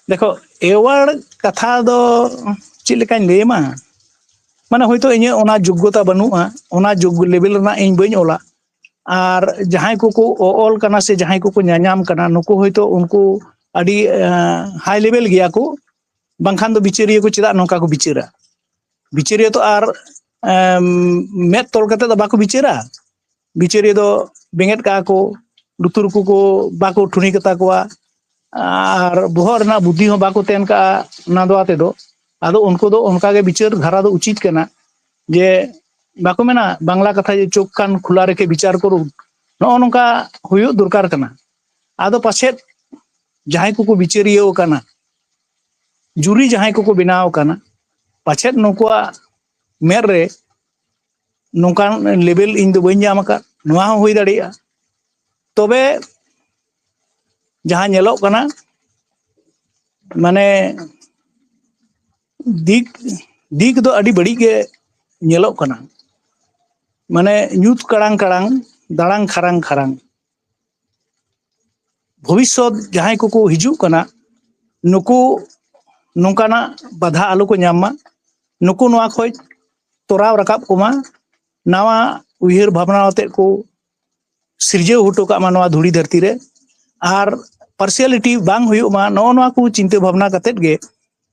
ᱫᱮᱠᱷᱚ, ᱮᱣᱟᱨᱰ ᱠᱟᱛᱷᱟ ᱫᱚ ᱪᱮᱫ ᱞᱮᱠᱟᱧ ᱞᱟᱹᱭ ᱟᱢᱟ? ᱢᱟᱱᱮ, ᱦᱚᱭᱛᱳ ᱤᱧᱟᱹᱜ ᱚᱱᱟ ᱡᱳᱜᱽᱜᱚᱛᱟ ᱵᱟᱹᱱᱩᱜᱼᱟ, ᱚᱱᱟ ᱡᱳᱜᱽ ᱞᱮᱵᱮᱞ ᱨᱮᱱᱟᱜ ᱤᱧ ᱵᱟᱹᱧ ᱚᱞᱟ᱾ ᱟᱨ ᱡᱟᱦᱟᱸᱭ ᱠᱚᱠᱚ ᱚ-, ᱚᱞ ᱠᱟᱱᱟ ᱥᱮ ᱡᱟᱦᱟᱸᱭ ᱠᱚᱠᱚ ᱧᱟᱧᱟᱢ ᱠᱟᱱᱟ, ᱱᱩᱠᱩ ᱦᱚᱭᱛᱳ ᱩᱱᱠᱩ ᱟᱹᱰᱤ, ᱮᱸ, ᱦᱟᱭ ᱞᱮᱵᱮᱞ ᱜᱮᱭᱟ ᱠᱚ, ᱵᱟᱝᱠᱷᱟᱱ ᱫᱚ ᱵᱤᱪᱟᱹᱨᱤᱭᱟᱹ ᱠᱚ ᱪᱮᱫᱟᱜ ᱱᱚᱝᱠᱟ ᱠᱚ ᱵᱤᱪᱟᱹᱨᱟ? ᱵᱤᱪᱟᱹᱨᱤᱭᱟᱹ ᱛᱚ ᱟᱨ, ᱮᱢ, ᱢᱮᱫ ᱛᱚᱞ ᱠᱟᱛᱮ ᱫᱚ ᱵᱟᱠᱚ ᱵᱤᱪᱟᱹᱨᱟ᱾ ᱵᱤᱪᱟᱹᱨᱤᱭᱟᱹ ᱫᱚ ᱵᱮᱸᱜᱮᱫ ᱠᱟᱜᱼᱟ ᱠᱚ, ᱞᱩᱛᱩᱨ ᱠᱚᱠᱚ ᱵᱟᱠᱚ ᱴᱷᱩᱱᱤ ᱠᱟᱛᱟ ᱠᱚᱣᱟ, ᱟᱨ ᱵᱚᱦᱚᱜ ᱨᱮᱱᱟᱜ ᱵᱩᱫᱽᱫᱷᱤ ᱦᱚᱸ ᱵᱟᱠᱚ ᱛᱮᱱ ᱠᱟᱜᱼᱟ ᱱᱟᱫᱣᱟ ᱛᱮᱫᱚ᱾ ᱟᱫᱚ ᱩᱱᱠᱩ ᱫᱚ ᱚᱱᱠᱟᱜᱮ ᱵᱤᱪᱟᱹᱨ ᱫᱷᱟᱨᱟ ᱫᱚ ᱩᱪᱤᱛ ᱠᱟᱱᱟ, ᱡᱮ ᱵᱟᱠᱚ ᱢᱮᱱᱟ ᱵᱟᱝᱞᱟ ᱠᱟᱛᱷᱟ ᱡᱮ "ᱪᱳᱠᱷ ᱠᱟᱱ ᱠᱷᱩᱞᱟ ᱨᱮᱠᱷᱮ ᱵᱤᱪᱟᱨ ᱠᱚᱨᱩᱱ", ᱱᱚᱜᱼᱚ ᱱᱚᱝᱠᱟ ᱦᱩᱭᱩᱜ ᱫᱚᱨᱠᱟᱨ ᱠᱟᱱᱟ᱾ ᱟᱫᱚ ᱯᱟᱪᱮᱫ ᱡᱟᱦᱟᱸᱭ ᱠᱚᱠᱚ ᱵᱤᱪᱟᱹᱨᱤᱭᱟᱹ ᱠᱟᱱᱟ, ᱡᱩᱨᱤ ᱡᱟᱦᱟᱸᱭ ᱠᱚᱠᱚ ᱵᱮᱱᱟᱣ ᱠᱟᱱᱟ, ᱯᱟᱪᱮᱫ ᱱᱩᱠᱩᱣᱟᱜ ᱢᱮᱫ ᱨᱮ ᱱᱚᱝᱠᱟᱱ ᱞᱮᱵᱮᱞ ᱤᱧ ᱫᱚ ᱵᱟᱹᱧ ᱧᱟᱢ ᱟᱠᱟᱫ, ᱱᱚᱣᱟ ᱦᱚᱸ ᱦᱩᱭ ᱫᱟᱲᱮᱭᱟᱜᱼᱟ᱾ ᱛᱚᱵᱮ ᱡᱟᱦᱟᱸ ᱧᱮᱞᱚᱜ ᱠᱟᱱᱟ, ᱢᱟᱱᱮ, ᱫᱤᱠ, ᱫᱤᱠ ᱫᱚ ᱟᱹᱰᱤ ᱵᱟᱹᱲᱤᱡ ᱜᱮ ᱧᱮᱞᱚᱜ ᱠᱟᱱᱟ᱾ ᱢᱟᱱᱮ, ᱧᱩᱛ ᱠᱟᱲᱟᱝ ᱠᱟᱲᱟᱝ, ᱫᱟᱲᱟᱝ ᱠᱷᱟᱨᱟᱝ ᱠᱷᱟᱨᱟᱝ᱾ ᱵᱷᱚᱵᱤᱥᱥᱚᱛ ᱡᱟᱦᱟᱸᱭ ᱠᱚᱠᱚ ᱦᱤᱡᱩᱜ ᱠᱟᱱᱟ, ᱱᱩᱠᱩ ᱱᱚᱝᱠᱟᱱᱟᱜ ᱵᱟᱫᱷᱟ ᱟᱞᱚ ᱠᱚ ᱧᱟᱢ ᱢᱟ, ᱱᱩᱠᱩ ᱱᱚᱣᱟ ᱠᱷᱚᱡ ᱛᱚᱨᱟᱣ ᱨᱟᱠᱟᱵ ᱠᱚᱢᱟ, ᱱᱟᱣᱟ ᱩᱭᱦᱟᱹᱨ ᱵᱷᱟᱵᱽᱱᱟ ᱟᱛᱮᱫ ᱠᱚ ᱥᱤᱨᱡᱟᱹᱣ ᱦᱚᱴᱚ ᱠᱟᱜ ᱢᱟ ᱱᱚᱣᱟ ᱫᱷᱩᱲᱤ ᱫᱷᱟᱹᱨᱛᱤ ᱨᱮ᱾ ᱟᱨ ᱯᱟᱨᱥᱤᱭᱟᱞᱤᱴᱤ ᱵᱟᱝ ᱦᱩᱭᱩᱜ ᱢᱟ, ᱱᱚᱜᱼᱚ ᱱᱚᱣᱟ ᱠᱚ ᱪᱤᱱᱛᱟᱹ ᱵᱷᱟᱵᱽᱱᱟ ᱠᱟᱛᱮᱫ ᱜᱮ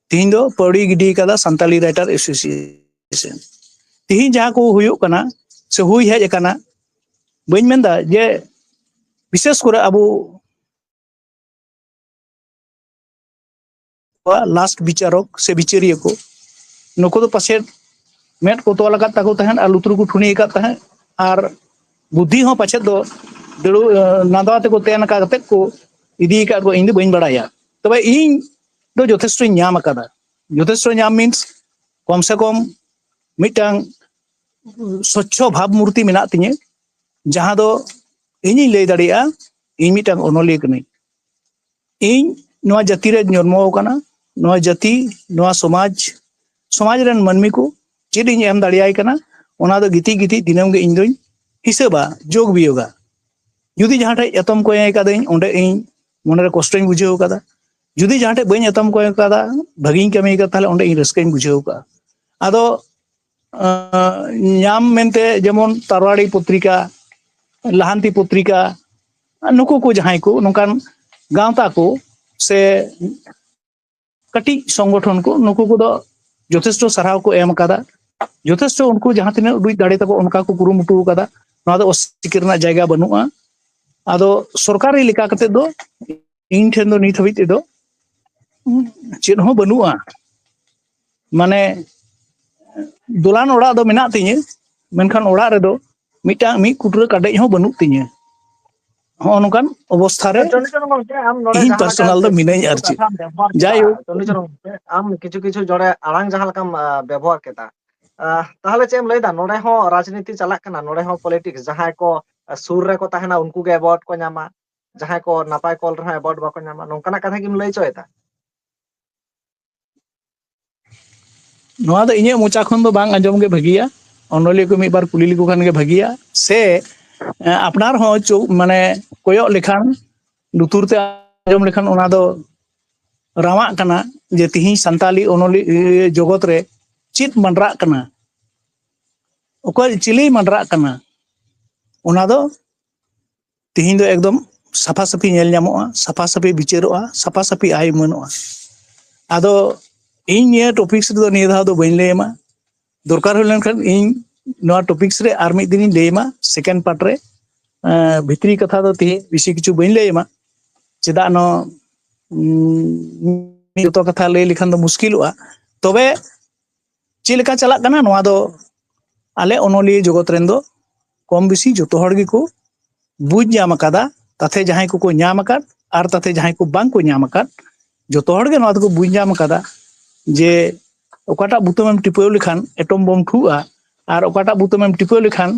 ᱛᱤᱦᱤᱧ ᱫᱚ ᱯᱟᱹᱣᱲᱤ ᱜᱤᱰᱤ ᱠᱟᱫᱟ ᱥᱟᱱᱛᱟᱞᱤ ᱨᱟᱭᱴᱟᱨ ᱮᱥᱳᱥᱤᱭᱮᱥᱚᱱ᱾ ᱛᱤᱦᱤᱧ ᱡᱟᱦᱟᱸ ᱠᱚ ᱦᱩᱭᱩᱜ ᱠᱟᱱᱟ ᱥᱮ ᱦᱩᱭ ᱦᱮᱡ ᱟᱠᱟᱱᱟ, ᱵᱟᱹᱧ ᱢᱮᱱᱫᱟ ᱡᱮ ᱵᱤᱥᱮᱥ ᱠᱚᱨᱮ ᱟᱵᱚ ᱞᱟᱥᱴ ᱵᱤᱪᱟᱨᱚᱠ ᱥᱮ ᱵᱤᱪᱟᱹᱨᱤᱭᱟᱹ ᱠᱚ, ᱱᱩᱠᱩ ᱫᱚ ᱯᱟᱪᱮᱫ ᱢᱮᱫ ᱠᱚ ᱛᱚᱞ ᱟᱠᱟᱫ ᱛᱟᱠᱚ ᱛᱟᱦᱮᱸᱫ ᱟᱨ ᱞᱩᱛᱩᱨ ᱠᱚ ᱴᱷᱩᱱᱤ ᱟᱠᱟᱫ ᱛᱟᱦᱮᱸᱫ, ᱟᱨ ᱵᱩᱫᱽᱫᱷᱤ ᱦᱚᱸ ᱯᱟᱪᱮᱫ ᱫᱚ ᱫᱟᱹᱲᱩ-, ᱱᱟᱫᱣᱟ ᱛᱮᱠᱚ ᱛᱮᱱ ᱟᱠᱟᱫ ᱠᱟᱛᱮᱫ ᱠᱚ ᱤᱫᱤ ᱟᱠᱟᱫ ᱠᱚ, ᱤᱧ ᱫᱚ ᱵᱟᱹᱧ ᱵᱟᱲᱟᱭᱟ᱾ ᱛᱚᱵᱮ ᱤᱧ ᱫᱚ ᱡᱚᱛᱷᱮᱥᱴᱚᱧ ᱧᱟᱢ ᱟᱠᱟᱫᱟ᱾ ᱡᱚᱛᱷᱮᱥᱴᱚ ᱧᱟᱢ ᱢᱤᱱᱥ ᱠᱚᱢ ᱥᱮ ᱠᱚᱢ ᱢᱤᱫᱴᱟᱝ ᱥᱚᱪᱪᱷᱚ ᱵᱷᱟᱵᱽ ᱢᱩᱨᱛᱤ ᱢᱮᱱᱟᱜ ᱛᱤᱧᱟᱹ, ᱡᱟᱦᱟᱸ ᱫᱚ ᱤᱧᱤᱧ ᱞᱟᱹᱭ ᱫᱟᱲᱮᱭᱟᱜᱼᱟ, ᱤᱧ ᱢᱤᱫᱴᱟᱝ ᱚᱱᱚᱞᱤᱭᱟᱹ ᱠᱟᱹᱱᱟᱹᱧ᱾ ᱤᱧ ᱱᱚᱣᱟ ᱡᱟᱹᱛᱤ ᱨᱮ ᱡᱚᱱᱢᱚ ᱟᱠᱟᱱᱟ, ᱱᱚᱣᱟ ᱡᱟᱹᱛᱤ, ᱱᱚᱣᱟ ᱥᱚᱢᱟᱡᱽ, ᱥᱚᱢᱟᱡᱽ ᱨᱮᱱ ᱢᱟᱹᱱᱢᱤ ᱠᱚ ᱪᱮᱫ ᱤᱧ ᱮᱢ ᱫᱟᱲᱮᱭᱟᱭ ᱠᱟᱱᱟ, ᱚᱱᱟ ᱫᱚ ᱜᱤᱛᱤᱡ ᱜᱤᱛᱤᱡ ᱫᱤᱱᱟᱹᱢ ᱜᱮ ᱤᱧ ᱫᱚᱧ ᱦᱤᱥᱟᱹᱵᱟ, ᱡᱳᱜᱽ ᱵᱤᱭᱳᱜᱟ᱾ ᱡᱩᱫᱤ ᱡᱟᱦᱟᱸ ᱴᱷᱮᱡ ᱮᱛᱚᱢ ᱠᱚᱭᱮ ᱠᱟᱹᱫᱟᱹᱧ, ᱚᱸᱰᱮ ᱤᱧ ᱢᱚᱱᱮᱨᱮ ᱠᱚᱥᱴᱚᱧ ᱵᱩᱡᱷᱟᱹᱣ ᱠᱟᱫᱟ᱾ ᱡᱩᱫᱤ ᱡᱟᱦᱟᱸ ᱴᱷᱮᱡ ᱵᱟᱹᱧ ᱮᱛᱚᱢ ᱠᱚᱭᱮ ᱠᱟᱫᱟ, ᱵᱷᱟᱹᱜᱤᱧ ᱠᱟᱹᱢᱤ ᱠᱟᱫᱟ, ᱛᱟᱦᱞᱮ ᱚᱸᱰᱮ ᱤᱧ ᱨᱟᱹᱥᱠᱟᱹᱧ ᱵᱩᱡᱷᱟᱹᱣ ᱠᱟᱜᱼᱟ᱾ ᱟᱫᱚ ᱟᱸ, ᱧᱟᱢ ᱢᱮᱱᱛᱮ ᱡᱮᱢᱚᱱ ᱛᱟᱨᱣᱟᱲᱤ ᱯᱚᱛᱨᱤᱠᱟ, ᱞᱟᱦᱟᱱᱛᱤ ᱯᱚᱛᱨᱤᱠᱟ, ᱱᱩᱠᱩ ᱠᱚ ᱡᱟᱦᱟᱸᱭ ᱠᱚ ᱱᱚᱝᱠᱟᱱ ᱜᱟᱶᱛᱟ ᱠᱚ ᱥᱮ ᱠᱟᱹᱴᱤᱡ ᱥᱚᱝᱜᱚᱴᱷᱚᱱ ᱠᱚ, ᱱᱩᱠᱩ ᱠᱚᱫᱚ ᱡᱚᱛᱷᱮᱥᱴᱚ ᱥᱟᱨᱦᱟᱣ ᱠᱚ ᱮᱢ ᱟᱠᱟᱫᱟ᱾ ᱡᱚᱛᱷᱮᱥᱴᱚ ᱩᱱᱠᱩ ᱡᱟᱦᱟᱸ ᱛᱤᱱᱟᱹᱜ ᱩᱰᱩᱡ ᱫᱟᱲᱮ ᱛᱟᱠᱚ ᱚᱱᱠᱟ ᱠᱚ ᱠᱩᱨᱩᱢᱩᱴᱩ ᱟᱠᱟᱫᱟ᱾ ᱱᱚᱣᱟ ᱫᱚ ᱚᱥᱤᱠᱟᱹᱨ ᱨᱮᱱᱟᱜ ᱡᱟᱭᱜᱟ ᱵᱟᱹᱱᱩᱜᱼᱟ᱾ ᱟᱫᱚ ᱥᱚᱨᱠᱟᱨᱤ ᱞᱮᱠᱟ ᱠᱟᱛᱮ ᱫᱚ ᱤᱧ ᱴᱷᱮᱱ ᱫᱚ ᱱᱤᱛ ᱦᱟᱹᱵᱤᱡ ᱛᱮᱫᱚ ᱪᱮᱫ ᱦᱚᱸ ᱵᱟᱹᱱᱩᱜᱼᱟ᱾ ᱢᱟᱱᱮ ᱫᱚᱞᱟᱱ ᱚᱲᱟᱜ ᱫᱚ ᱢᱮᱱᱟᱜ ᱛᱤᱧᱟᱹ, ᱢᱮᱱᱠᱷᱟᱱ ᱚᱲᱟᱜ ᱨᱮᱫᱚ ᱢᱤᱫᱴᱟᱝ ᱢᱤᱫ ᱠᱩᱴᱨᱟᱹ ᱠᱟᱰᱮᱡ ᱦᱚᱸ ᱵᱟᱹᱱᱩᱜ ᱛᱤᱧᱟᱹ᱾ ᱦᱚᱸᱜᱼᱚ ᱱᱚᱝᱠᱟᱱ ᱚᱵᱚᱥᱛᱷᱟ ᱨᱮ ᱟᱪᱪᱷᱟ, ᱪᱚᱱᱰᱤᱪᱚᱨᱚᱬ ᱜᱚᱢᱠᱮ, ᱟᱢ ᱱᱚᱰᱮ ᱤᱧ ᱡᱟᱦᱟᱸ ᱞᱮᱠᱟ personal ᱫᱚ ᱠᱤᱪᱷᱩ ᱢᱤᱱᱟᱹᱧᱟ ᱠᱤᱪᱷᱩ ᱟᱨ ᱪᱮᱫ᱾ ᱠᱟᱛᱷᱟᱢ ᱵᱮᱵᱚᱦᱟᱨ ᱠᱮᱫᱟ, ᱡᱟᱭᱦᱳᱠ᱾ ᱪᱚᱱᱰᱤᱪᱚᱨᱚᱬ ᱜᱚᱢᱠᱮ, ᱟᱢ ᱠᱤᱪᱷᱩ ᱠᱤᱪᱷᱩ ᱡᱚᱲᱮ ᱟᱲᱟᱝ ᱡᱟᱦᱟᱸ ᱞᱮᱠᱟᱢ, ᱟ, ᱵᱮᱵᱚᱦᱟᱨ ᱠᱮᱫᱟ, ᱟ, ᱛᱟᱦᱚᱞᱮ ᱪᱮᱫ ᱮᱢ ᱞᱟᱹᱭᱫᱟ? ᱱᱚᱰᱮ ᱦᱚᱸ ᱨᱟᱡᱽᱱᱤᱛᱤ ᱪᱟᱞᱟᱜ ᱠᱟᱱᱟ, ᱱᱚᱰᱮ ᱦᱚᱸ politics, ᱡᱟᱦᱟᱸᱭ ᱠᱚ, ᱟ, ᱥᱩᱨ ᱨᱮᱠᱚ ᱛᱟᱦᱮᱱᱟ ᱩᱱᱠᱩ ᱜᱮ vote ᱠᱚ ᱧᱟᱢᱟ, ᱡᱟᱦᱟᱸᱭ ᱠᱚ ᱱᱟᱯᱟᱭ ᱠᱚᱞ ᱨᱮᱦᱚᱸ vote ᱵᱟᱠᱚ ᱧᱟᱢᱟ, ᱱᱚᱝᱠᱟᱱᱟᱜ ᱠᱟᱛᱷᱟ ᱜᱮᱢ ᱞᱟᱹᱭ ᱦᱚᱪᱚᱭᱮᱫᱟ? ᱱᱚᱣᱟ ᱫᱚ ᱤᱧᱟᱹᱜ ᱢᱚᱪᱟ ᱠᱷᱚᱱ ᱫᱚ ᱵᱟᱝ ᱟᱸᱡᱚᱢ ᱜᱮ ᱵᱷᱟᱹᱜᱤᱭᱟ᱾ ᱚᱱᱚᱞᱤᱭᱟᱹ ᱠᱚ ᱢᱤᱫ ᱵᱟᱨ ᱠᱩᱞᱤ ᱞᱮᱠᱚ ᱠᱷᱟᱱ ᱜᱮ ᱵᱷᱟᱹᱜᱤᱭᱟ᱾ ᱥᱮ, ᱮ, ᱟᱯᱱᱟᱨ ᱦᱚᱸ ᱪᱚ-, ᱢᱟᱱᱮ ᱠᱚᱭᱚᱜ ᱞᱮᱠᱷᱟᱱ, ᱞᱩᱛᱩᱨ ᱛᱮ ᱟᱸᱡᱚᱢ ᱞᱮᱠᱷᱟᱱ ᱚᱱᱟ ᱫᱚ ᱨᱟᱣᱟᱜ ᱠᱟᱱᱟ ᱡᱮ ᱛᱤᱦᱤᱧ ᱥᱟᱱᱛᱟᱞᱤ ᱚᱱᱚᱞᱤᱭᱟᱹ ᱡᱚᱜᱚᱛ ᱨᱮ ᱪᱮᱫ ᱢᱟᱸᱰᱨᱟᱜ ᱠᱟᱱᱟ, ᱚᱠᱚᱭ ᱪᱤᱞᱤᱭ ᱢᱟᱸᱰᱨᱟᱜ ᱠᱟᱱᱟ, ᱚᱱᱟ ᱫᱚ ᱛᱤᱦᱤᱧ ᱫᱚ ᱮᱠᱫᱚᱢ ᱥᱟᱯᱷᱟ ᱥᱟᱹᱯᱷᱤ ᱧᱮᱞ ᱧᱟᱢᱚᱜᱼᱟ, ᱥᱟᱯᱷᱟ ᱥᱟᱹᱯᱷᱤ ᱵᱤᱪᱟᱹᱨᱚᱜᱼᱟ, ᱥᱟᱯᱷᱟ ᱥᱟᱹᱯᱷᱤ ᱟᱭ ᱩᱢᱟᱹᱱᱚᱜᱼᱟ᱾ ᱟᱫᱚ ᱤᱧ ᱱᱤᱭᱟᱹ topics ᱨᱮᱫᱚ ᱱᱤᱭᱟᱹ ᱫᱷᱟᱣ ᱫᱚ ᱵᱟᱹᱧ ᱞᱟᱹᱭ ᱟᱢᱟ, ᱫᱚᱨᱠᱟᱨ ᱦᱩᱭ ᱞᱮᱱᱠᱷᱟᱱ ᱤᱧ ᱱᱚᱣᱟ topics ᱨᱮ ᱟᱨ ᱢᱤᱫ ᱫᱤᱱᱤᱧ ᱞᱟᱹᱭ ᱟᱢᱟ second part ᱨᱮ, ᱵᱷᱤᱛᱨᱤ ᱠᱟᱛᱷᱟ ᱫᱚ ᱛᱮᱦᱮᱧ ᱵᱮᱥᱤ ᱠᱤᱪᱷᱩ ᱵᱟᱹᱧ ᱞᱟᱹᱭ ᱟᱢᱟ᱾ ᱪᱮᱫᱟᱜ ᱱᱚ ᱩᱸ, ᱡᱚᱛᱚ ᱠᱟᱛᱷᱟ ᱞᱟᱹᱭ ᱞᱮᱠᱷᱟᱱ ᱫᱚ ᱢᱩᱥᱠᱤᱞᱚᱜᱼᱟ᱾ ᱛᱚᱵᱮ ᱪᱮᱫ ᱞᱮᱠᱟ ᱪᱟᱞᱟᱜ ᱠᱟᱱᱟ, ᱱᱚᱣᱟ ᱫᱚ ᱟᱞᱮ ᱚᱱᱚᱞᱤᱭᱟᱹ ᱡᱚᱜᱚᱛ ᱨᱮᱱ ᱫᱚ ᱠᱚᱢ ᱵᱮᱥᱤ ᱡᱚᱛᱚ ᱦᱚᱲ ᱜᱮᱠᱚ ᱵᱩᱡᱽ ᱧᱟᱢ ᱟᱠᱟᱫᱟ᱾ ᱛᱟᱛᱮ ᱡᱟᱦᱟᱸᱭ ᱠᱚᱠᱚ ᱧᱟᱢ ᱟᱠᱟᱫ ᱟᱨ ᱛᱟᱛᱮ ᱡᱟᱦᱟᱸᱭ ᱠᱚ ᱵᱟᱝ ᱠᱚ ᱧᱟᱢ ᱟᱠᱟᱫ, ᱡᱚᱛᱚ ᱦᱚᱲ ᱜᱮ ᱱᱚᱣᱟ ᱫᱚᱠᱚ ᱵᱩᱡᱽ ᱧᱟᱢ ᱟᱠᱟᱫᱟ ᱡᱮ ᱚᱠᱟᱴᱟᱜ ᱵᱩᱛᱟᱹᱢ ᱮᱢ ᱴᱤᱯᱟᱹᱣ ᱞᱮᱠᱷᱟᱱ ᱮᱴᱚᱢ ᱵᱚᱢ ᱴᱷᱩᱜᱼᱟ ᱟᱨ ᱚᱠᱟᱴᱟᱜ ᱵᱩᱛᱟᱹᱢ ᱮᱢ ᱴᱤᱯᱟᱹᱣ ᱞᱮᱠᱷᱟᱱ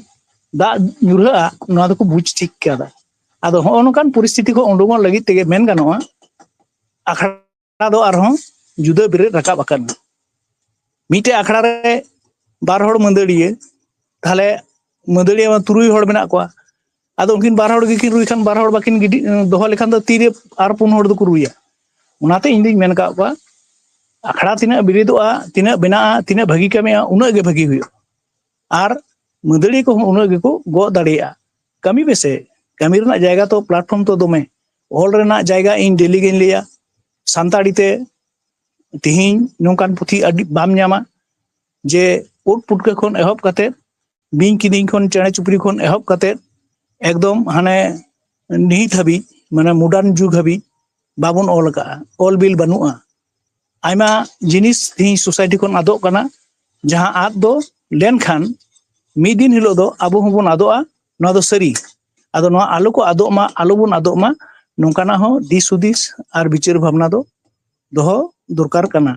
ᱫᱟᱜ ᱧᱩᱨᱦᱟᱹᱜᱼᱟ, ᱱᱚᱣᱟ ᱫᱚᱠᱚ ᱵᱩᱡᱽ ᱴᱷᱤᱠ ᱠᱟᱫᱟ᱾ ᱟᱫᱚ ᱦᱚᱸᱜᱼᱚ ᱱᱚᱝᱠᱟᱱ ᱯᱚᱨᱤᱥᱛᱷᱤᱛᱤ ᱠᱷᱚᱱ ᱩᱰᱩᱠᱚᱜ ᱞᱟᱹᱜᱤᱫ ᱛᱮᱜᱮ ᱢᱮᱱ ᱜᱟᱱᱚᱜᱼᱟ, ᱟᱠᱷᱲᱟ ᱫᱚ ᱟᱨᱦᱚᱸ ᱡᱩᱫᱟᱹ ᱵᱮᱨᱮᱫ ᱨᱟᱠᱟᱵ ᱟᱠᱟᱱᱟ᱾ ᱢᱤᱫᱴᱮᱡ ᱟᱠᱷᱲᱟ ᱨᱮ ᱵᱟᱨ ᱦᱚᱲ ᱢᱟᱹᱫᱟᱹᱲᱤᱭᱟᱹ, ᱛᱟᱦᱞᱮ ᱢᱟᱹᱫᱟᱹᱲᱤᱭᱟᱹ ᱢᱟ ᱛᱩᱨᱩᱭ ᱦᱚᱲ ᱢᱮᱱᱟᱜ ᱠᱚᱣᱟ᱾ ᱟᱫᱚ ᱩᱱᱠᱤᱱ ᱵᱟᱨ ᱦᱚᱲ ᱜᱮᱠᱤᱱ ᱨᱩᱭ ᱠᱷᱟᱱ, ᱵᱟᱨ ᱦᱚᱲ ᱵᱟᱠᱤᱱ ᱜᱤᱰᱤ ᱫᱚᱦᱚ ᱞᱮᱠᱷᱟᱱ ᱫᱚ ᱛᱤᱨᱮ ᱟᱨ ᱯᱩᱱ ᱦᱚᱲ ᱫᱚᱠᱚ ᱨᱩᱭᱟ? ᱚᱱᱟᱛᱮ ᱤᱧ ᱫᱩᱧ ᱢᱮᱱ ᱟᱠᱟᱫ ᱠᱚᱣᱟ, ᱟᱠᱷᱲᱟ ᱛᱤᱱᱟᱹᱜ ᱵᱤᱨᱤᱫᱚᱜᱼᱟ, ᱛᱤᱱᱟᱹᱜ ᱵᱮᱱᱟᱜᱼᱟ, ᱛᱤᱱᱟᱹᱜ ᱵᱷᱟᱹᱜᱤ ᱠᱟᱹᱢᱤᱜᱼᱟ, ᱩᱱᱟᱹᱜ ᱜᱮ ᱵᱷᱟᱹᱜᱤ ᱦᱩᱭᱩᱜᱼᱟ᱾ ᱟᱨ ᱢᱟᱹᱫᱟᱹᱲᱤᱭᱟᱹ ᱠᱚᱦᱚᱸ ᱩᱱᱟᱹᱜ ᱜᱮᱠᱚ ᱜᱚᱜ ᱫᱟᱲᱮᱭᱟᱜᱼᱟ᱾ ᱠᱟᱹᱢᱤ ᱯᱮᱥᱮ, ᱠᱟᱹᱢᱤ ᱨᱮᱱᱟᱜ ᱡᱟᱭᱜᱟ ᱛᱚ, platform ᱛᱚ ᱫᱚᱢᱮ᱾ ᱚᱞ ᱨᱮᱱᱟᱜ ᱡᱟᱭᱜᱟ ᱤᱧ daily ᱜᱤᱧ ᱞᱟᱹᱭᱟ, ᱥᱟᱱᱛᱟᱲᱤ ᱛᱮ ᱛᱮᱦᱮᱧ ᱱᱚᱝᱠᱟᱱ ᱯᱩᱛᱷᱤ ᱟᱹᱰᱤ ᱵᱟᱢ ᱧᱟᱢᱟ ᱡᱮ ᱩᱫ ᱯᱩᱴᱠᱟᱹ ᱠᱷᱚᱱ ᱮᱦᱚᱵ ᱠᱟᱛᱮ, ᱵᱤᱧ ᱠᱤᱫᱤᱧ ᱠᱷᱚᱱ, ᱪᱮᱬᱮ ᱪᱩᱯᱲᱤ ᱠᱷᱚᱱ ᱮᱦᱚᱵ ᱠᱟᱛᱮ ᱮᱠᱫᱚᱢ ᱦᱟᱱᱮ ᱱᱤᱛ ᱦᱟᱹᱵᱤᱡ, ᱢᱟᱱᱮ modern ᱡᱩᱜᱽ ᱦᱟᱹᱵᱤᱡ ᱵᱟᱵᱚᱱ ᱚᱞ ᱟᱠᱟᱫᱼᱟ, ᱚᱞ ᱵᱤᱞ ᱵᱟᱹᱱᱩᱜᱼᱟ᱾ ᱟᱭᱢᱟ ᱡᱤᱱᱤᱥ ᱛᱮᱦᱮᱧ society ᱠᱷᱚᱱ ᱟᱫᱚᱜ ᱠᱟᱱᱟ, ᱡᱟᱦᱟᱸ ᱟᱫ ᱫᱚ ᱞᱮᱱᱠᱷᱟᱱ ᱢᱤᱫ ᱫᱤᱱ ᱦᱤᱞᱳᱜ ᱫᱚ ᱟᱵᱚ ᱦᱚᱸᱵᱚᱱ ᱟᱫᱚᱜᱼᱟ, ᱱᱚᱣᱟ ᱫᱚ ᱥᱟᱹᱨᱤ᱾ ᱟᱫᱚ ᱱᱚᱣᱟ ᱟᱞᱚ ᱠᱚ ᱟᱫᱚᱜ ᱢᱟ, ᱟᱞᱚ ᱵᱚᱱ ᱟᱫᱚᱜ ᱢᱟ, ᱱᱚᱝᱠᱟᱱᱟᱜ ᱦᱚᱸ ᱫᱤᱥ ᱦᱩᱫᱤᱥ ᱟᱨ ᱵᱤᱪᱟᱹᱨ ᱵᱷᱟᱵᱽᱱᱟ ᱫᱚ ᱫᱚᱦᱚ ᱫᱚᱨᱠᱟᱨ ᱠᱟᱱᱟ᱾